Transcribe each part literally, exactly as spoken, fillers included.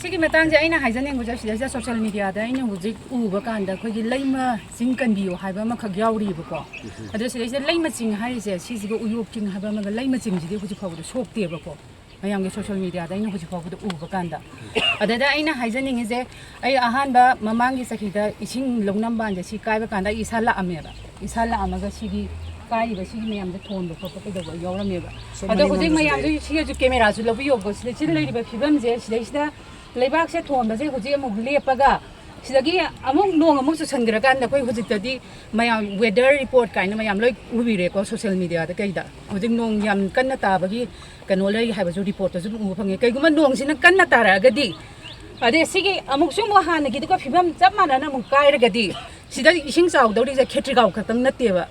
ꯁꯤꯒꯤ ꯃꯇꯥꯡꯁꯦ ꯑꯩꯅ ꯍꯥꯏꯖꯅꯤꯡꯕꯁꯦ, ꯁꯤꯗꯩꯁꯤꯗ ꯁꯣꯁꯤꯌꯦꯜ ꯃꯤꯗꯤꯌꯥꯗ ꯑꯩꯅ ꯍꯧꯖꯤꯛ ꯎꯕ ꯀꯥꯟꯗ ꯑꯩꯈꯣꯏꯒꯤ ꯂꯩꯃ ꯆꯤꯡ ꯀꯟꯕꯤꯌꯨ ꯍꯥꯏꯕ ꯑꯃꯈꯛ ꯌꯥꯎꯔꯤꯕꯀꯣ꯫ ꯑꯗꯣ ꯁꯤꯗꯩꯁꯤꯗ ꯂꯩꯃ ꯆꯤꯡ ꯍꯥꯏꯔꯤꯁꯦ, ꯁꯤꯁꯤꯒ ꯎꯌꯣꯛ ꯆꯤꯡ ꯍꯥꯏꯕ ꯑꯃꯒ ꯂꯩꯃ ꯆꯤꯡꯁꯤꯗꯤ ꯍꯧꯖꯤꯛ ꯐꯥꯎꯕꯗ ꯁꯣꯛꯇꯦꯕꯀꯣ, ꯃꯌꯥꯝꯒꯤ ꯁꯣꯁꯤꯌꯦꯜ ꯃꯤꯗꯤꯌꯥꯗ ꯑꯩꯅ ꯍꯧꯖꯤꯛ ꯐꯥꯎꯕꯗ ꯎꯕ ꯀꯥꯟꯗ꯫ ꯑꯗꯨꯗ ꯑꯩꯅ ꯍꯥꯏꯖꯅꯤꯡꯉꯤꯁꯦ, ꯑꯩ ꯑꯍꯥꯟꯕ ꯃꯃꯥꯡꯒꯤ ꯆꯍꯤꯗ ꯏꯁꯤꯡ ꯂꯧꯅꯝꯕꯥꯟꯁꯦ ꯁꯤ ꯀꯥꯏꯕ ꯀꯥꯟꯗ ꯑꯩ ꯏꯁꯥ ꯂꯥꯛꯑꯝꯃꯦꯕ꯫ ꯏꯁꯥ ꯂꯥꯛꯑꯝꯃꯒ ꯁꯤꯒꯤ ꯀꯥꯏꯔꯤꯕ ꯁꯤꯒꯤ ꯃꯌꯥꯝꯁꯦ ꯊꯣꯟꯕ ꯈꯣꯠꯄ ꯀꯩꯗꯧꯕ ꯌꯥꯎꯔꯝꯃꯦꯕ꯫ ꯑꯗꯣ ꯍꯧꯖꯤꯛ ꯃꯌꯥꯝꯁꯨ ꯁꯤꯒꯁꯨ ꯀꯦꯃꯦꯔꯥꯁꯨ ꯂꯧꯕꯤꯌꯣꯀꯣ꯫ ꯁꯤꯗ, ꯁꯤꯗ ꯂꯩꯔꯤꯕ ꯐꯤꯕꯝꯁꯦ, ꯁꯤꯗꯩꯁꯤꯗ ꯂꯩꯕꯥꯛꯁꯦ ꯊꯣꯟꯕꯁꯦ ꯍꯧꯖꯤꯛ ꯑꯃꯨꯛ ꯂꯦꯞꯄꯒ, ꯁꯤꯗꯒꯤ ꯑꯃꯨꯛ ꯅꯣꯡ ꯑꯃꯨꯛ ꯆꯨꯁꯟꯈ꯭ꯔꯀꯥꯟꯗ, ꯑꯩꯈꯣꯏ ꯍꯧꯖꯤꯛꯇꯗꯤ ꯃꯌꯥꯝ ꯋꯦꯗꯔ ꯔꯤꯄꯣꯔꯠ ꯀꯥꯏꯅ ꯃꯌꯥꯝ ꯂꯣꯏ ꯎꯕꯤꯔꯦꯀꯣ ꯁꯣꯁꯤꯌꯦꯜ ꯃꯤꯗꯤꯌꯥꯗ ꯀꯩꯗ꯫ ꯍꯧꯖꯤꯛ ꯅꯣꯡ ꯌꯥꯝ ꯀꯟꯅ ꯇꯥꯕꯒꯤ ꯀꯩꯅꯣ ꯂꯩ ꯍꯥꯏꯕꯁꯨ ꯔꯤꯄꯣꯔꯠꯇꯁꯨ ꯑꯗꯨꯝ ꯎꯕ ꯐꯪꯉꯦ꯫ ꯀꯩꯒꯨꯝꯕ ꯅꯣꯡꯁꯤꯅ ꯀꯟꯅ ꯇꯥꯔꯛꯑꯒꯗꯤ, ꯑꯗꯩ ꯁꯤꯒꯤ ꯑꯃꯨꯛꯁꯨ ꯑꯃꯨꯛ ꯍꯥꯟꯅꯒꯤꯗꯨꯒ ꯐꯤꯕꯝ ꯆꯞ ꯃꯥꯟꯅꯅ ꯑꯃꯨꯛ ꯀꯥꯏꯔꯒꯗꯤ, ꯁꯤꯗ ꯏꯁꯤꯡ ꯆꯥꯎꯗꯧꯔꯤꯁꯦ ꯈꯦꯇ꯭ꯔꯤꯒꯥꯎ ꯈꯛꯇꯪ ꯅꯠꯇꯦꯕ꯫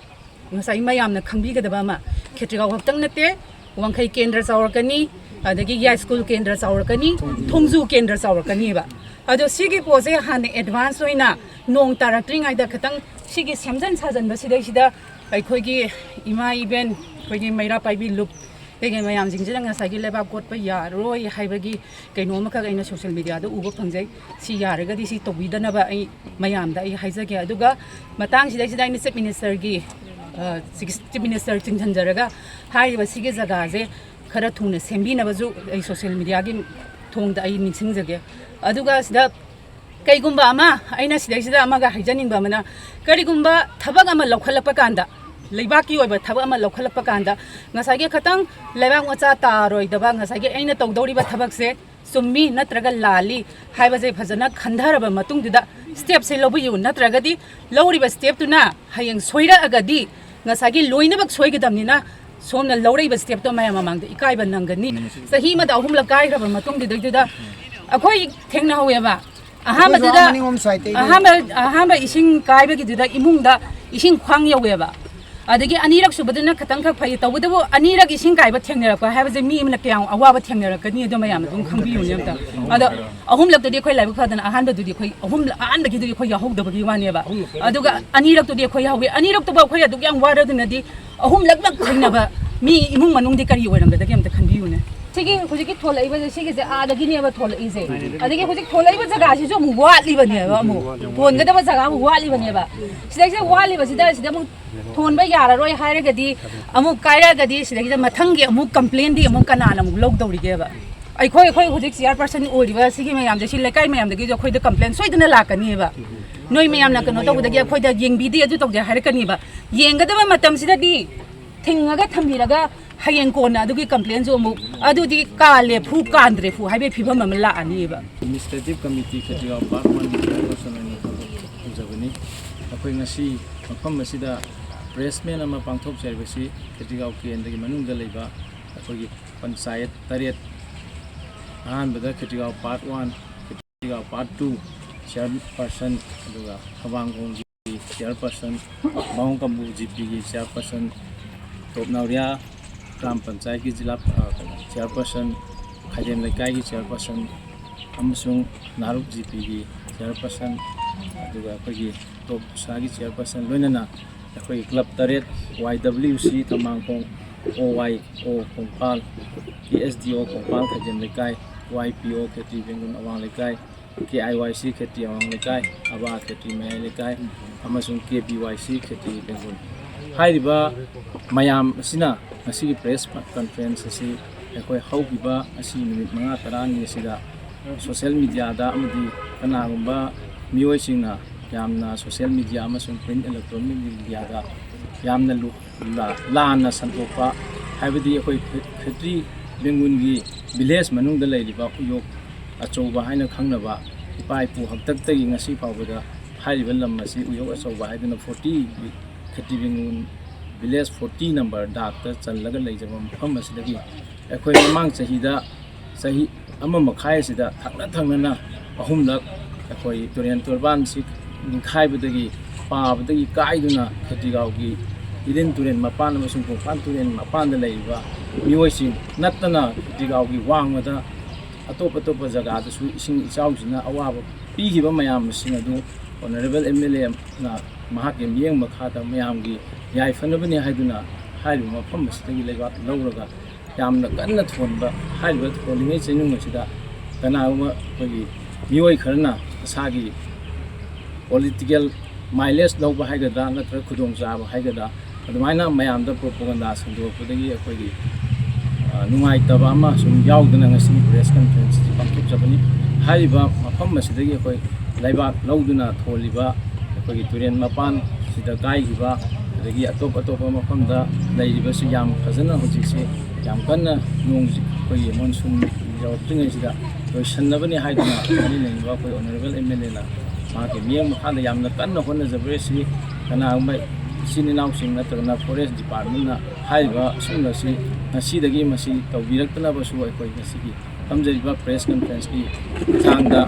ꯉꯁꯥꯏ ꯃꯌꯥꯝꯅ ꯈꯪꯕꯤꯒꯗꯕ ꯑꯃ, ꯈꯦꯇ꯭ꯔꯤꯒꯥꯎ ꯈꯛꯇꯪ ꯅꯠꯇꯦ, ꯋꯥꯡꯈꯩ ꯀꯦꯟꯗ꯭ꯔ ꯆꯥꯎꯔꯛꯀꯅꯤ, ꯑꯗꯒꯤ ꯌꯥꯏꯁ꯭ꯀꯨꯜ ꯀꯦꯟꯗ꯭ꯔ ꯆꯥꯎꯔꯛꯀꯅꯤ, ꯊꯣꯡꯖꯨ ꯀꯦꯟꯗ꯭ꯔ ꯆꯥꯎꯔꯛꯀꯅꯤꯕ꯫ ꯑꯗꯣ ꯁꯤꯒꯤ ꯄꯣꯠꯁꯦ ꯍꯥꯟꯅ ꯑꯦꯗꯚꯥꯟꯁ ꯑꯣꯏꯅ ꯅꯣꯡ ꯇꯥꯔꯛꯇ꯭ꯔꯤꯉꯩꯗ ꯈꯤꯇꯪ ꯁꯤꯒꯤ ꯁꯦꯝꯖꯤꯟ ꯁꯥꯖꯤꯟꯕꯁꯤꯗꯩꯁꯤꯗ ꯑꯩꯈꯣꯏꯒꯤ ꯏꯃꯥ ꯏꯕꯦꯟ, ꯑꯩꯈꯣꯏꯒꯤ ꯃꯩꯔꯥ ꯄꯥꯏꯕꯤ ꯂꯨꯞ ꯀꯩꯀꯩ ꯃꯌꯥꯝꯁꯤꯡꯁꯤꯅ ꯉꯁꯥꯏꯒꯤ ꯂꯩꯕꯥꯛ ꯀꯣꯠꯄ ꯌꯥꯔꯣꯏ ꯍꯥꯏꯕꯒꯤ ꯀꯩꯅꯣ ꯑꯃꯈꯛ ꯑꯩꯅ ꯁꯣꯁꯤꯌꯦꯜ ꯃꯤꯗꯤꯌꯥꯗ ꯎꯕ ꯐꯪꯖꯩ꯫ ꯁꯤ ꯌꯥꯔꯒꯗꯤ ꯁꯤ ꯇꯧꯕꯤꯗꯅꯕ ꯑꯩ ꯃꯌꯥꯝꯗ ꯑꯩ ꯍꯥꯏꯖꯒꯦ꯫ ꯑꯗꯨꯒ ꯃꯇꯥꯡꯁꯤꯗꯩꯁꯤꯗ ꯑꯩꯅ ꯆꯤꯐ ꯃꯤꯅꯤꯁꯇꯔꯒꯤ, ꯑ, ꯆꯤꯐ ꯃꯤꯅꯤꯁꯇꯔ ꯆꯤꯡꯁꯤꯟꯖꯔꯒ ꯍꯥꯏꯔꯤꯕ ꯁꯤꯒꯤ ꯖꯒꯥꯁꯦ ꯈꯔ ꯊꯨꯅ ꯁꯦꯝꯕꯤꯅꯕꯁꯨ ꯑꯩ ꯁꯣꯁꯤꯌꯦꯜ ꯃꯤꯗꯤꯌꯥꯒꯤ ꯊꯣꯡꯗ ꯑꯩ ꯅꯤꯡꯁꯤꯡꯖꯒꯦ꯫ ꯑꯗꯨꯒ ꯁꯤꯗ ꯀꯩꯒꯨꯝꯕ ꯑꯃ, ꯑꯩꯅ ꯁꯤꯗꯩꯁꯤꯗ ꯑꯃꯒ ꯍꯥꯏꯖꯅꯤꯡꯕ ꯑꯃꯅ, ꯀꯔꯤꯒꯨꯝꯕ ꯊꯕꯛ ꯑꯃ ꯂꯧꯈꯠꯂꯛꯄ ꯀꯥꯟꯗ, ꯂꯩꯕꯥꯛꯀꯤ ꯑꯣꯏꯕ ꯊꯕꯛ ꯑꯃ ꯂꯧꯈꯠꯂꯛꯄ ꯀꯥꯟꯗ, ꯉꯁꯥꯏꯒꯤ ꯈꯇꯪ ꯂꯩꯕꯥꯛ ꯃꯆꯥ ꯇꯥꯔꯣꯏꯗꯕ, ꯉꯁꯥꯏꯒꯤ ꯑꯩꯅ ꯇꯧꯗꯧꯔꯤꯕ ꯊꯕꯛꯁꯦ ꯆꯨꯝꯃꯤ ꯅꯠꯇ꯭ꯔꯒ ꯂꯥꯜꯂꯤ ꯍꯥꯏꯕꯁꯦ ꯐꯖꯅ ꯈꯟꯊꯔꯕ ꯃꯇꯨꯡꯗꯨꯗ ꯁ꯭ꯇꯦꯞꯁꯦ ꯂꯧꯕꯤꯌꯨ, ꯅꯠꯇ꯭ꯔꯒꯗꯤ ꯂꯧꯔꯤꯕ ꯁ꯭ꯇꯦꯞꯇꯨꯅ ꯍꯌꯦꯡ ꯁꯣꯏꯔꯛꯑꯒꯗꯤ ꯉꯁꯥꯏꯒꯤ ꯂꯣꯏꯅꯃꯛ ꯁꯣꯏꯒꯗꯕꯅꯤꯅ, ꯁꯣꯝꯅ ꯂꯧꯔꯛꯏꯕ ꯁ꯭ꯇꯦꯞꯇꯣ ꯃꯌꯥꯝ ꯃꯃꯥꯡꯗ ꯏꯀꯥꯏꯕ ꯅꯪꯒꯅꯤ꯫ ꯆꯍꯤ ꯑꯃꯗ ꯑꯍꯨꯝꯂꯛ ꯀꯥꯏꯈ꯭ꯔꯕ ꯃꯇꯨꯡꯗꯨꯗꯩꯗꯨꯗ ꯑꯩꯈꯣꯏ ꯊꯦꯡꯅꯍꯧꯋꯦꯕ꯫ ꯑꯍꯥꯟꯕꯗꯨꯗ, ꯑꯍꯥꯟꯕ, ꯑꯍꯥꯟꯕ ꯏꯁꯤꯡ ꯀꯥꯏꯕꯒꯤꯗꯨꯗ ꯏꯃꯨꯡꯗ ꯏꯁꯤꯡ ꯈ꯭ꯋꯥꯡ ꯌꯧꯋꯦꯕ꯫ ꯑꯗꯒꯤ ꯑꯅꯤꯔꯛ ꯁꯨꯕꯗꯨꯅ ꯈꯇꯪꯈꯛ ꯐꯩ, ꯇꯧꯕꯇꯕꯨ ꯑꯅꯤꯔꯛ ꯏꯁꯤꯡ ꯀꯥꯏꯕ ꯊꯦꯡꯅꯔꯛꯄ ꯍꯥꯏꯕꯁꯦ ꯃꯤ ꯑꯃꯅ ꯀꯌꯥꯝ ꯑꯋꯥꯕ ꯊꯦꯡꯅꯔꯛꯀꯅꯤ, ꯑꯗꯣ ꯃꯌꯥꯝ ꯑꯗꯨꯝ ꯈꯪꯕꯤꯌꯨꯅꯦ ꯑꯝꯇ꯫ ꯑꯗꯣ ꯑꯍꯨꯝꯂꯛꯇꯗꯤ ꯑꯩꯈꯣꯏ ꯂꯥꯏꯕꯛ ꯐꯗꯅ, ꯑꯍꯥꯟꯕꯗꯨꯗꯤ ꯑꯩꯈꯣꯏ ꯑꯍꯨꯝ, ꯑꯍꯥꯟꯕꯒꯤꯗꯨꯗꯤ ꯑꯩꯈꯣꯏ ꯌꯥꯎꯍꯧꯗꯕꯒꯤ ꯋꯥꯅꯦꯕ꯫ ꯑꯗꯨꯒ ꯑꯅꯤꯔꯛꯇꯨꯗꯤ ꯑꯩꯈꯣꯏ ꯌꯥꯎꯍꯧꯋꯤ꯫ ꯑꯅꯤꯔꯛꯇꯨꯕꯨ ꯑꯩꯈꯣꯏ ꯑꯗꯨꯛ ꯌꯥꯝ ꯋꯥꯔꯗꯨꯅꯗꯤ, ꯑꯍꯨꯝꯂꯛꯃꯛ ꯊꯦꯡꯅꯕ ꯃꯤ ꯏꯃꯨꯡ ꯃꯅꯨꯡꯗꯤ ꯀꯔꯤ ꯑꯣꯏꯔꯝꯒꯗꯒꯦ ꯑꯝꯇ ꯈꯟꯕꯤꯌꯨꯅꯦ꯫ ꯁꯤꯒꯤ ꯍꯧꯖꯤꯛꯀꯤ ꯊꯣꯂꯛꯏꯕꯁꯦ, ꯁꯤꯒꯤꯁꯦ ꯑꯥꯗꯒꯤꯅꯦꯕ ꯊꯣꯂꯛꯏꯁꯦ꯫ ꯑꯗꯒꯤ ꯍꯧꯖꯤꯛ ꯊꯣꯂꯛꯏꯕ ꯖꯒꯥꯁꯤꯁꯨ ꯑꯃꯨꯛ ꯋꯥꯠꯂꯤꯕꯅꯦꯕ, ꯑꯃꯨꯛ ꯊꯣꯟꯒꯗꯕ ꯖꯒꯥ ꯑꯃꯨꯛ ꯋꯥꯠꯂꯤꯕꯅꯦꯕ꯫ ꯁꯤꯗꯩꯁꯤꯗ ꯋꯥꯠꯂꯤꯕꯁꯤꯗ ꯁꯤꯗ ꯑꯃꯨꯛ ꯊꯣꯟꯕ ꯌꯥꯔꯔꯣꯏ ꯍꯥꯏꯔꯒꯗꯤ, ꯑꯃꯨꯛ ꯀꯥꯏꯔꯛꯑꯒꯗꯤ ꯁꯤꯗꯩꯁꯤꯗ ꯃꯊꯪꯒꯤ ꯑꯃꯨꯛ ꯀꯝꯄ꯭ꯂꯦꯟꯗꯤ ꯑꯃꯨꯛ ꯀꯅꯥꯅ ꯑꯃꯨꯛ ꯂꯧꯗꯧꯔꯤꯒꯦꯕ? ꯑꯩꯈꯣꯏ, ꯑꯩꯈꯣꯏ ꯍꯧꯖꯤꯛ ꯆꯤꯌꯔ ꯄꯔꯁꯟ ꯑꯣꯏꯔꯤꯕ ꯁꯤꯒꯤ ꯃꯌꯥꯝꯁꯦ, ꯁꯤ ꯂꯩꯀꯥꯏ ꯃꯌꯥꯝꯗꯒꯤꯁꯨ ꯑꯩꯈꯣꯏꯗ ꯀꯝꯄ꯭ꯂꯦꯟ ꯁꯣꯏꯗꯅ ꯂꯥꯛꯀꯅꯤꯕ꯫ ꯅꯣꯏ ꯃꯌꯥꯝꯅ ꯀꯩꯅꯣ ꯇꯧꯕꯗꯒꯤ ꯑꯩꯈꯣꯏꯗ ꯌꯦꯡꯕꯤꯗꯦ, ꯑꯗꯨ ꯇꯧꯗꯦ ꯍꯥꯏꯔꯛꯀꯅꯤꯕ꯫ ꯌꯦꯡꯒꯗꯕ ꯃꯇꯝꯁꯤꯗꯗꯤ ꯊꯤꯡꯉꯒ ꯊꯝꯕꯤꯔꯒ ꯍꯌꯦꯡ ꯀꯣꯟꯅ ꯑꯗꯨꯒꯤ ꯀꯝꯄ꯭ꯂꯦꯟꯁꯨ ꯑꯃꯨꯛ, ꯑꯗꯨꯗꯤ ꯀꯥꯜꯂꯦ ꯐꯨ ꯀꯥꯟꯗ꯭ꯔꯦ ꯐꯨ ꯍꯥꯏꯕꯒꯤ ꯐꯤꯕꯝ ꯑꯃ ꯂꯥꯛꯑꯅꯤꯕ꯫ ꯑꯦꯗꯃꯤꯅꯤꯁꯇ꯭ꯔꯦꯇꯤꯚ ꯀꯃꯤꯇꯤ ꯈꯦꯇ꯭ꯔꯤꯒꯥꯎ ꯄꯥꯔꯠ ꯋꯥꯟꯒꯤ ꯆꯤꯌꯔꯄꯔꯁꯟ ꯑꯣꯏꯅ ꯊꯕꯛ ꯇꯧꯖꯕꯅꯤ꯫ ꯑꯩꯈꯣꯏ ꯉꯁꯤ ꯃꯐꯝ ꯑꯁꯤꯗ ꯄ꯭ꯔꯦꯁ ꯃꯤꯠ ꯑꯃ ꯄꯥꯡꯊꯣꯛꯆꯔꯤꯕꯁꯤ ꯈꯦꯇ꯭ꯔꯤꯒꯥꯎ ꯀꯦꯟꯗ꯭ꯔꯒꯤ ꯃꯅꯨꯡꯗ ꯂꯩꯕ ꯑꯩꯈꯣꯏꯒꯤ ꯄꯟꯆꯥꯌꯠ ꯇꯔꯦꯠ, ꯑꯍꯥꯟꯕꯗ ꯈꯦꯇ꯭ꯔꯤꯒꯥꯎ ꯄꯥꯔꯠ ꯋꯥꯟ, ꯈꯦꯇ꯭ꯔꯤꯒꯥꯎ ꯄꯥꯔꯠ ꯇꯨ ꯆꯤꯌꯔꯄꯔꯁꯟ, ꯑꯗꯨꯒ ꯊꯕꯥꯡꯈꯣꯡꯒꯤ ꯆꯤꯌꯔꯄꯔꯁꯟ, ꯃꯥꯎꯡ ꯀꯝꯕꯨ ꯖꯤ ꯄꯤꯒꯤ ꯆꯤꯌꯔꯄꯔꯁꯟ, ꯇꯣꯞ ꯅꯥꯎꯔꯤꯌꯥ ꯒ꯭ꯔꯥꯝ ꯄꯟꯆꯥꯌꯠꯀꯤ ꯖꯤꯂꯥ, ꯑ, ꯀꯩꯅꯣ, ꯆꯤꯌꯔꯄꯔꯁꯟ, ꯈꯥꯏꯗꯦꯝ ꯂꯩꯀꯥꯏꯒꯤ ꯆꯤꯌꯔꯄꯔꯁꯟ ꯑꯃꯁꯨꯡ ꯅꯥꯔꯨꯛ ꯖꯤ ꯄꯤꯒꯤ ꯆꯤꯌꯔꯄꯔꯁꯟ, ꯑꯗꯨꯒ ꯑꯩꯈꯣꯏꯒꯤ ꯇꯣꯞ ꯁꯥꯒꯤ ꯆꯤꯌꯔꯄꯔꯁꯟ, ꯂꯣꯏꯅꯅ ꯑꯩꯈꯣꯏꯒꯤ ꯀ꯭ꯂꯕ ꯇꯔꯦꯠ, ꯋꯥꯏ ꯗꯕ꯭ꯂꯤꯎ ꯁꯤ ꯊꯝꯕꯥꯡꯈꯣꯡ, ꯑꯣ ꯋꯥꯏ ꯑꯣ ꯀꯣꯡꯄꯥꯜ, ꯀꯦ ꯑꯦꯁ ꯗꯤ ꯑꯣ ꯀꯣꯡꯄꯥꯜ ꯈꯥꯏꯗꯦꯝ ꯂꯩꯀꯥꯏ, ꯋꯥꯏ ꯄꯤ ꯑꯣ ꯈꯦꯇ꯭ꯔꯤ ꯕꯦꯡꯒꯨꯟ ꯑꯋꯥꯡ ꯂꯩꯀꯥꯏ, ꯀꯦ ꯑꯥꯏ ꯋꯥꯏ ꯁꯤ ꯈꯦꯇ꯭ꯔꯤ ꯑꯋꯥꯡ ꯂꯩꯀꯥꯏ, ꯑꯕꯥ ꯈꯦꯇ꯭ꯔꯤ ꯃꯌꯥꯏ ꯂꯩꯀꯥꯏ ꯑꯃꯁꯨꯡ ꯀꯦ ꯕꯤ ꯋꯥꯏ ꯁꯤ ꯈꯦꯇ꯭ꯔꯤ ꯕꯦꯡꯒꯨꯟ꯫ ꯍꯥꯏꯔꯤꯕ ꯃꯌꯥꯝ ꯑꯁꯤꯅ ꯉꯁꯤꯒꯤ ꯄ꯭ꯔꯦꯁ ꯀꯟꯐꯔꯦꯟꯁ ꯑꯁꯤ ꯑꯩꯈꯣꯏ ꯍꯧꯈꯤꯕ ꯑꯁꯤ ꯅꯨꯃꯤꯠ ꯃꯉꯥ ꯇꯔꯥꯅꯤ ꯑꯁꯤꯗ ꯁꯣꯁꯤꯌꯦꯜ ꯃꯤꯗꯤꯌꯥꯗ ꯑꯃꯗꯤ ꯀꯅꯥꯒꯨꯝꯕ ꯃꯤꯑꯣꯏꯁꯤꯡꯅ ꯌꯥꯝꯅ ꯁꯣꯁꯤꯌꯦꯜ ꯃꯤꯗꯤꯌꯥ ꯑꯃꯁꯨꯡ ꯄ꯭ꯔꯤꯟ ꯏꯂꯦꯛꯇ꯭ꯔꯣꯅꯤꯛ ꯃꯤꯗꯤꯌꯥꯗ ꯌꯥꯝꯅ ꯂꯨ-, ꯂꯥ-, ꯂꯥꯟꯅ ꯁꯟꯗꯣꯛꯄ, ꯍꯥꯏꯕꯗꯤ ꯑꯩꯈꯣꯏ ꯈꯦ-, ꯈꯦꯇ꯭ꯔꯤ ꯕꯦꯡꯒꯨꯟꯒꯤ ꯚꯤꯂꯦꯖ ꯃꯅꯨꯡꯗ ꯂꯩꯔꯤꯕ ꯎꯌꯣꯛ ꯑꯆꯧꯕ ꯍꯥꯏꯅ ꯈꯪꯅꯕ ꯏꯄꯥ ꯏꯄꯨ ꯍꯥꯛꯇꯛꯇꯒꯤ ꯉꯁꯤ ꯐꯥꯎꯕꯗ ꯍꯥꯏꯔꯤꯕ ꯂꯝ ꯑꯁꯤ ꯎꯌꯣꯛ ꯑꯆꯧꯕ ꯍꯥꯏꯗꯨꯅ ꯐꯣꯔꯇꯤ, ꯈꯦꯇ꯭ꯔꯤ ꯕꯦꯡꯒꯨꯟ ꯚꯤꯂꯦꯖ ꯐꯣꯔꯇꯤ ꯅꯝꯕꯔ ꯗꯥꯛꯇ ꯆꯜꯂꯒ ꯂꯩꯖꯕ ꯃꯐꯝ ꯑꯁꯤꯗꯒꯤ ꯑꯩꯈꯣꯏ ꯃꯃꯥꯡ ꯆꯍꯤꯗ, ꯆꯍꯤ ꯑꯃ ꯃꯈꯥꯏ ꯑꯁꯤꯗ ꯊꯪꯅ ꯊꯪꯅꯅ ꯑꯍꯨꯝꯂꯛ ꯑꯩꯈꯣꯏ ꯇꯨꯔꯦꯟ ꯇꯣꯔꯕꯥꯟꯁꯤ ꯅꯤꯡꯈꯥꯏꯕꯗꯒꯤ, ꯄꯥꯕꯗꯒꯤ ꯀꯥꯏꯗꯨꯅ ꯈꯦꯇ꯭ꯔꯤꯒꯥꯎꯒꯤ ꯏꯔꯤꯜ ꯇꯨꯔꯦꯜ ꯃꯄꯥꯟ ꯑꯃꯁꯨꯡ ꯀꯣꯡꯄꯥꯟ ꯇꯨꯔꯦꯜ ꯃꯄꯥꯟꯗ ꯂꯩꯔꯤꯕ ꯃꯤꯑꯣꯏꯁꯤꯡ ꯅꯠꯇꯅ ꯈꯦꯇ꯭ꯔꯤꯒꯥꯎꯒꯤ ꯋꯥꯡꯃꯗ ꯑꯇꯣꯞ ꯑꯇꯣꯞꯄ ꯖꯒꯥꯗꯁꯨ ꯏꯁꯤꯡ ꯏꯆꯥꯎꯁꯤꯅ ꯑꯋꯥꯕ ꯄꯤꯈꯤꯕ ꯃꯌꯥꯝꯁꯤꯡ ꯑꯗꯨ ꯑꯣꯅꯔꯦꯕꯜ ꯑꯦꯝ ꯑꯦꯜ ꯑꯦꯅ ꯃꯍꯥꯛꯀꯤ ꯃꯤꯠꯌꯦꯡ ꯃꯈꯥꯗ ꯃꯌꯥꯝꯒꯤ ꯌꯥꯏꯐꯅꯕꯅꯤ ꯍꯥꯏꯗꯨꯅ ꯍꯥꯏꯔꯤꯕ ꯃꯐꯝ ꯑꯁꯤꯗꯒꯤ ꯂꯩꯕꯥꯛ ꯂꯧꯔꯒ ꯌꯥꯝꯅ ꯀꯟꯅ ꯊꯣꯟꯕ꯫ ꯍꯥꯏꯔꯤꯕ ꯊꯣꯜꯂꯤꯉꯩ ꯆꯩꯅꯨꯡ ꯑꯁꯤꯗ ꯀꯅꯥꯒꯨꯝꯕ ꯑꯩꯈꯣꯏꯒꯤ ꯃꯤꯑꯣꯏ ꯈꯔꯅ ꯃꯁꯥꯒꯤ ꯄꯣꯂꯤꯇꯤꯀꯦꯜ ꯃꯥꯏꯂꯦꯖ ꯂꯧꯕ ꯍꯥꯏꯒꯗ꯭ꯔꯥ, ꯅꯠꯇ꯭ꯔꯒ ꯈꯨꯗꯣꯡꯆꯥꯕ ꯍꯥꯏꯒꯗ꯭ꯔꯥ, ꯑꯗꯨꯃꯥꯏꯅ ꯃꯌꯥꯝꯗ ꯄ꯭ꯔꯣꯄꯒꯟꯗꯥ ꯁꯟꯗꯣꯔꯛꯄꯗꯒꯤ ꯑꯩꯈꯣꯏꯒꯤ, ꯑ, ꯅꯨꯡꯉꯥꯏꯇꯕ ꯑꯃ ꯁꯨꯝ ꯌꯥꯎꯗꯅ ꯉꯁꯤꯒꯤ ꯄ꯭ꯔꯦꯁ ꯀꯟꯐꯔꯦꯟꯁꯁꯤ ꯄꯥꯡꯊꯣꯛꯆꯕꯅꯤ꯫ ꯍꯥꯏꯔꯤꯕ ꯃꯐꯝ ꯑꯁꯤꯗꯒꯤ ꯑꯩꯈꯣꯏ ꯂꯩꯕꯥꯛ ꯂꯧꯗꯨꯅ ꯊꯣꯜꯂꯤꯕ ꯑꯩꯈꯣꯏꯒꯤ ꯇꯨꯔꯦꯟ ꯃꯄꯥꯟꯁꯤꯗ ꯀꯥꯏꯈꯤꯕ, ꯑꯗꯒꯤ ꯑꯇꯣꯞ ꯑꯇꯣꯞꯄ ꯃꯐꯝꯗ ꯂꯩꯔꯤꯕꯁꯤ ꯌꯥꯝ ꯐꯖꯅ ꯍꯧꯖꯤꯛꯁꯤ ꯌꯥꯝ ꯀꯟꯅ ꯅꯣꯡꯁꯤ ꯑꯩꯈꯣꯏꯒꯤ ꯃꯣꯟꯁꯨꯟ ꯌꯧꯔꯛꯇ꯭ꯔꯤꯉꯩꯁꯤꯗ ꯂꯣꯏꯁꯤꯟꯅꯕꯅꯤ ꯍꯥꯏꯗꯨꯅ ꯃꯔꯤ ꯂꯩꯅꯕ ꯑꯩꯈꯣꯏ ꯑꯣꯅꯔꯦꯕꯜ ꯑꯦꯝ ꯑꯦꯜ ꯑꯦꯅ ꯃꯍꯥꯛꯀꯤ ꯃꯤꯠꯌꯦꯡ ꯃꯈꯥꯗ ꯌꯥꯝꯅ ꯀꯟꯅ ꯍꯣꯠꯅꯖꯕ ꯑꯁꯤ ꯀꯅꯥꯒꯨꯝꯕ ꯏꯆꯤꯟ ꯏꯅꯥꯎꯁꯤꯡ ꯅꯠꯇ꯭ꯔꯒꯅ ꯐꯣꯔꯦꯁ ꯗꯤꯄꯥꯔꯠꯃꯦꯟꯅ ꯍꯥꯏꯔꯤꯕ ꯑꯁꯨꯝꯕꯁꯤ ꯉꯁꯤꯗꯒꯤ ꯃꯁꯤ ꯇꯧꯕꯤꯔꯛꯇꯅꯕꯁꯨ ꯑꯩꯈꯣꯏ ꯉꯁꯤꯒꯤ ꯐꯝꯖꯔꯤꯕ ꯄ꯭ꯔꯦꯁ ꯀꯟꯐꯔꯦꯟꯁꯀꯤ ꯈꯨꯠꯊꯥꯡꯗ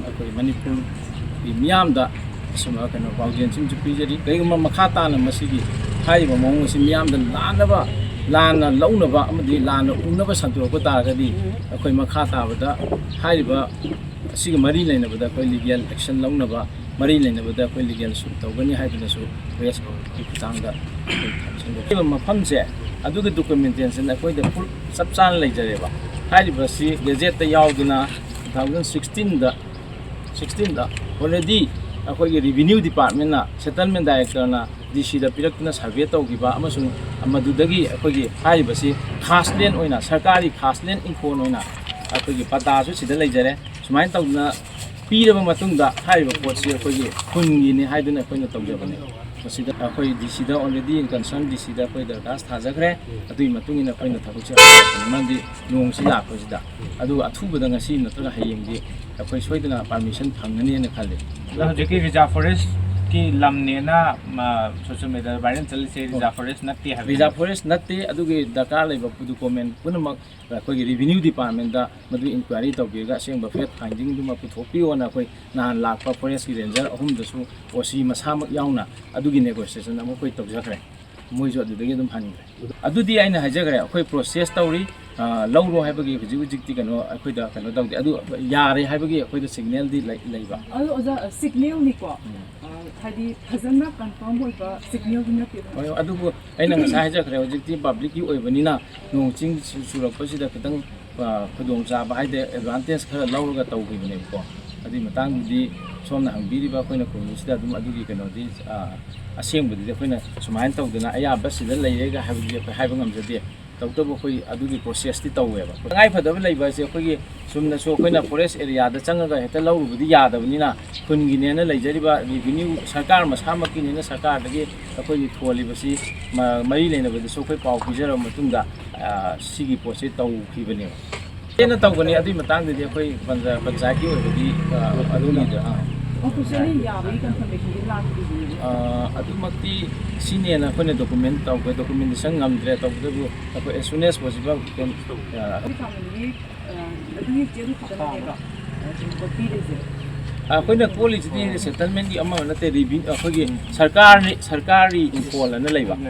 ꯑꯩꯈꯣꯏ ꯃꯅꯤꯄꯨꯔꯒꯤ ꯃꯤꯌꯥꯝꯗ ꯑꯁꯨꯝꯕ ꯀꯩꯅꯣ ꯄꯥꯎꯖꯦꯜꯁꯤꯡꯁꯨ ꯄꯤꯖꯔꯤ꯫ ꯀꯔꯤꯒꯨꯝꯕ ꯃꯈꯥ ꯇꯥꯅ ꯃꯁꯤꯒꯤ ꯍꯥꯏꯔꯤꯕ ꯃꯑꯣꯡ ꯑꯁꯤ ꯃꯤꯌꯥꯝꯗ ꯂꯥꯟꯅꯕ, ꯂꯥꯟꯅ ꯂꯧꯅꯕ ꯑꯃꯗꯤ ꯂꯥꯟꯅ ꯎꯅꯕ ꯁꯟꯗꯣꯔꯛꯄ ꯇꯥꯔꯒꯗꯤ ꯑꯩꯈꯣꯏ ꯃꯈꯥ ꯇꯥꯕꯗ ꯍꯥꯏꯔꯤꯕ ꯑꯁꯤꯒ ꯃꯔꯤ ꯂꯩꯅꯕꯗ ꯑꯩꯈꯣꯏ ꯂꯤꯒꯦꯜ ꯑꯦꯛꯁꯟ ꯂꯧꯅꯕ, ꯃꯔꯤ ꯂꯩꯅꯕꯗ ꯑꯩꯈꯣꯏ ꯂꯤꯒꯦꯜ ꯁꯨꯠ ꯇꯧꯒꯅꯤ ꯍꯥꯏꯗꯨꯅꯁꯨ ꯄ꯭ꯔꯦꯁꯀꯤ ꯈꯨꯠꯊꯥꯡꯗ ꯑꯩꯈꯣꯏ ꯊꯝꯖꯤꯟꯖꯔꯤ꯫ ꯍꯥꯏꯔꯤꯕ ꯃꯐꯝꯁꯦ ꯑꯗꯨꯒꯤ ꯗꯣꯀꯨꯃꯦꯟꯇꯦꯁꯟ ꯑꯩꯈꯣꯏꯗ ꯐꯨꯜ ꯆꯞ ꯆꯥꯅ ꯂꯩꯖꯔꯦꯕ꯫ ꯍꯥꯏꯔꯤꯕꯁꯤ ꯒꯦꯖꯦꯠꯇ ꯌꯥꯎꯗꯨꯅ two thousand sixteenꯗ, sixteenꯗ already ꯑꯩꯈꯣꯏꯒꯤ ꯔꯤꯚꯤꯅ꯭ꯌꯨ ꯗꯤꯄꯥꯔꯠꯃꯦꯟꯅ, ꯁꯦꯇꯜꯃꯦꯟ ꯗꯥꯏꯔꯦꯛꯇꯔꯅ ꯗꯤ ꯁꯤꯗ ꯄꯤꯔꯛꯇꯨꯅ ꯁꯔꯚꯦ ꯇꯧꯈꯤꯕ ꯑꯃꯁꯨꯡ ꯃꯗꯨꯗꯒꯤ ꯑꯩꯈꯣꯏꯒꯤ ꯍꯥꯏꯔꯤꯕꯁꯤ ꯈꯥꯁ ꯂꯦꯟ ꯑꯣꯏꯅ, ꯁꯔꯀꯥꯔꯒꯤ ꯈꯥꯁ ꯂꯦꯟ ꯏꯪꯈꯣꯜ ꯑꯣꯏꯅ ꯑꯩꯈꯣꯏꯒꯤ ꯄꯇꯥꯁꯨ ꯁꯤꯗ ꯂꯩꯖꯔꯦ꯫ ꯁꯨꯃꯥꯏꯅ ꯇꯧꯗꯅ ꯄꯤꯔꯕ ꯃꯇꯨꯡꯗ ꯍꯥꯏꯔꯤꯕ ꯄꯣꯠꯁꯤ ꯑꯩꯈꯣꯏꯒꯤ ꯈꯨꯟꯒꯤꯅꯤ ꯍꯥꯏꯗꯨꯅ ꯑꯩꯈꯣꯏꯅ ꯇꯧꯖꯕꯅꯤ꯫ ꯃꯁꯤꯗ ꯑꯩꯈꯣꯏ ꯗꯤ ꯁꯤꯗ already, ꯀꯟꯁꯔꯟ ꯗꯤ ꯁꯤꯗ ꯑꯩꯈꯣꯏ ꯗꯔꯈꯥꯁ ꯊꯥꯖꯈ꯭ꯔꯦ꯫ ꯑꯗꯨꯒꯤ ꯃꯇꯨꯡ ꯏꯟꯅ ꯑꯩꯈꯣꯏꯅ ꯊꯕꯛꯁꯦ ꯍꯧꯔꯛꯄꯅꯤ꯫ ꯃꯔꯝꯗꯤ ꯅꯣꯡꯁꯤ ꯂꯥꯛꯄꯁꯤꯗ, ꯑꯗꯨꯒ ꯑꯊꯨꯕꯗ ꯉꯁꯤ ꯅꯠꯇ꯭ꯔꯒ ꯍꯌꯦꯡꯗꯤ ꯑꯩꯈꯣꯏ ꯁꯣꯏꯗꯅ ꯄꯥꯔꯃꯤꯁꯟ ꯐꯪꯒꯅꯤꯅ ꯈꯜꯂꯤ꯫ ꯑꯗꯣ ꯍꯧꯖꯤꯛꯀꯤ ꯔꯤꯖꯥꯔꯚ ꯐꯣꯔꯦꯁꯀꯤ ꯂꯝꯅꯦꯅ, ꯃ, ꯁꯣꯁꯤꯌꯦꯜ ꯃꯤꯗꯤꯌꯥꯗ ꯚꯥꯏꯔꯦꯜ ꯆꯠꯂꯤꯁꯦ ꯔꯤꯖꯥꯔꯚ ꯐꯣꯔꯦꯁ ꯅꯠꯇꯦ ꯍꯥꯏꯕꯅꯦ? ꯔꯤꯖꯥꯔꯚ ꯐꯣꯔꯦꯁ ꯅꯠꯇꯦ꯫ ꯑꯗꯨꯒꯤ ꯗꯔꯀꯥꯔ ꯂꯩꯕ ꯗꯣꯀꯨꯃꯦꯟ ꯄꯨꯝꯅꯃꯛ ꯑꯩꯈꯣꯏꯒꯤ ꯔꯤꯚꯤꯅ꯭ꯌꯨ ꯗꯤꯄꯥꯔꯠꯃꯦꯟꯗ ꯃꯗꯨ ꯏꯟꯀ꯭ꯋꯥꯏꯔꯤ ꯇꯧꯕꯤꯔꯒ ꯑꯁꯦꯡꯕ ꯐꯦꯛ ꯐꯥꯏꯟꯗꯤꯡꯗꯨꯃ ꯄꯨꯊꯣꯛꯄꯤꯌꯣꯅ ꯑꯩꯈꯣꯏ ꯅꯍꯥꯟ ꯂꯥꯛꯄ ꯐꯣꯔꯦꯁꯀꯤ ꯔꯦꯟꯖꯔ ꯑꯍꯨꯝꯗꯁꯨ, ꯑꯣ ꯁꯤ ꯃꯁꯥꯃꯛ ꯌꯥꯎꯅ, ꯑꯗꯨꯒꯤ ꯅꯦꯒꯣꯁꯤꯌꯦꯁꯟ ꯑꯃ ꯑꯩꯈꯣꯏ ꯇꯧꯖꯈ꯭ꯔꯦ꯫ ꯃꯣꯏꯁꯨ ꯑꯗꯨꯗꯒꯤ ꯑꯗꯨꯝ ꯍꯟꯈ꯭ꯔꯦ꯫ ꯑꯗꯨꯗꯤ ꯑꯩꯅ ꯍꯥꯏꯖꯈ꯭ꯔꯦ, ꯑꯩꯈꯣꯏ ꯄ꯭ꯔꯣꯁꯦꯁ ꯇꯧꯔꯤ꯫ ꯑ, ꯂꯧꯔꯣ ꯍꯥꯏꯕꯒꯤ ꯍꯧꯖꯤꯛ ꯍꯧꯖꯤꯛꯇꯤ ꯀꯩꯅꯣ ꯑꯩꯈꯣꯏꯗ ꯀꯩꯅꯣ ꯇꯧꯗꯦ, ꯑꯗꯨ ꯌꯥꯔꯦ ꯍꯥꯏꯕꯒꯤ ꯑꯩꯈꯣꯏꯗ ꯁꯤꯒꯅꯦꯜꯗꯤ ꯂꯩ-, ꯂꯩꯕ꯫ ꯑꯗꯣ ꯑꯣꯖꯥ, ꯁꯤꯒꯅꯦꯜꯅꯤꯀꯣ, ꯍꯥꯏꯗꯤ ꯐꯖꯅ ꯀꯟꯐꯥꯔꯝ ꯑꯣꯏꯕ ꯁꯤꯒꯅꯦꯜꯗꯤ ꯅꯠꯇꯦꯗꯅ꯫ ꯍꯣꯏ, ꯑꯗꯨꯕꯨ ꯑꯩꯅ ꯉꯁꯥꯏ ꯍꯥꯏꯖꯈ꯭ꯔꯦ, ꯍꯧꯖꯤꯛꯇꯤ ꯄꯕ꯭ꯂꯤꯛꯀꯤ ꯑꯣꯏꯕꯅꯤꯅ ꯅꯣꯡ ꯆꯤꯡ ꯆꯨ-, ꯆꯨꯔꯛꯄꯁꯤꯗ ꯈꯤꯇꯪ, ꯑ, ꯈꯨꯗꯣꯡꯆꯥꯕ ꯍꯥꯏꯗꯤ ꯑꯦꯗꯚꯥꯟꯇꯦꯖ ꯈꯔ ꯂꯧꯔꯒ ꯇꯧꯈꯤꯕꯅꯦꯕꯀꯣ꯫ ꯑꯗꯨꯒꯤ ꯃꯇꯥꯡꯗꯨꯗꯤ ꯁꯣꯝꯅ ꯍꯪꯕꯤꯔꯤꯕ ꯑꯩꯈꯣꯏꯅ ꯈꯨꯝꯕꯁꯤꯗ ꯑꯗꯨꯝ ꯑꯗꯨꯒꯤ ꯀꯩꯅꯣꯗꯤ, ꯑ, ꯑꯁꯦꯡꯕꯗꯨꯗꯤ ꯑꯩꯈꯣꯏꯅ ꯁꯨꯃꯥꯏꯅ ꯇꯧꯗꯅ ꯑꯌꯥꯝꯕ ꯁꯤꯗ ꯂꯩꯔꯦꯒ ꯍꯥꯏꯕꯗꯨꯗꯤ ꯑꯩꯈꯣꯏ ꯍꯥꯏꯕ ꯉꯝꯖꯗꯦ꯫ ꯇꯧꯕꯇꯕꯨ ꯑꯩꯈꯣꯏ ꯑꯗꯨꯒꯤ ꯄ꯭ꯔꯣꯁꯦꯁꯇꯤ ꯇꯧꯋꯦꯕ꯫ ꯇꯉꯥꯏ ꯐꯗꯕ ꯂꯩꯕ ꯍꯥꯏꯁꯦ ꯑꯩꯈꯣꯏꯒꯤ ꯆꯨꯝꯅꯁꯨ ꯑꯩꯈꯣꯏꯅ ꯐꯣꯔꯦꯁ ꯑꯦꯔꯤꯌꯥꯗ ꯆꯪꯉꯒ ꯍꯦꯛꯇ ꯂꯧꯔꯨꯕꯗꯤ ꯌꯥꯗꯕꯅꯤꯅ, ꯈꯨꯟꯒꯤꯅꯦꯅ ꯂꯩꯖꯔꯤꯕ ꯔꯤꯚꯤꯅ꯭ꯌꯨ ꯁꯔꯀꯥꯔ ꯃꯁꯥꯃꯛꯀꯤꯅꯤꯅ ꯁꯔꯀꯥꯔꯗꯒꯤ ꯑꯩꯈꯣꯏꯒꯤ ꯊꯣꯜꯂꯤꯕꯁꯤ ꯃ-, ꯃꯔꯤ ꯂꯩꯅꯕꯗꯁꯨ ꯑꯩꯈꯣꯏ ꯄꯥꯎ ꯄꯤꯖꯔꯕ ꯃꯇꯨꯡꯗ, ꯑ, ꯁꯤꯒꯤ ꯄꯣꯠꯁꯤ ꯇꯧꯈꯤꯕꯅꯦꯕ꯫ ꯍꯦꯟꯅ ꯇꯧꯒꯅꯤ꯫ ꯑꯗꯨꯒꯤ ꯃꯇꯥꯡꯗꯗꯤ ꯑꯩꯈꯣꯏ ꯄꯟꯆ-, ꯄꯟꯆꯥꯌꯠꯀꯤ ꯑꯣꯏꯕꯗꯤ, ꯑ, ꯑꯗꯨꯒꯤꯗ, ꯑ, ꯑꯣꯐꯤꯁꯤꯌꯦꯜꯂꯤ ꯌꯥꯕꯒꯤ ꯀꯟꯐꯔꯃꯦꯁꯟꯗꯤ ꯂꯥꯛꯇ꯭ꯔꯤꯕꯅꯦ꯫ ꯑ, ꯑꯗꯨꯃꯛꯇꯤ ꯁꯤꯅꯦꯅ ꯑꯩꯈꯣꯏꯅ ꯗꯣꯀꯨꯃꯦꯟ ꯇꯧꯕ, ꯗꯣꯀꯨꯃꯦꯟꯇꯦꯁꯟ ꯉꯝꯗ꯭ꯔꯦ꯫ ꯇꯧꯕꯇꯕꯨ ꯑꯩꯈꯣꯏ as soon as possible can, ꯑ, ꯑꯩꯈꯣꯏ ꯐꯥꯃꯤꯂꯤꯒꯤ, ꯑ, ꯑꯗꯨꯒꯤ ꯆꯦ ꯑꯗꯨ ꯈꯛꯇꯅꯦꯕ, ꯑ, ꯀꯩꯅꯣ ꯄꯤꯔꯤꯁꯦ꯫ ꯑꯩꯈꯣꯏꯅ ꯀꯣꯜꯂꯤꯁꯤꯗꯤ ꯁꯦꯇꯜꯃꯦꯟꯒꯤ ꯑꯃ ꯅꯠꯇꯦ, ꯔꯤꯚꯤꯟ-, ꯑꯩꯈꯣꯏꯒꯤ ꯁꯔꯀꯥꯔꯅꯤ, ꯁꯔꯀꯥꯔꯒꯤ ꯏꯪꯈꯣꯜ ꯑꯅ ꯂꯩꯕ꯫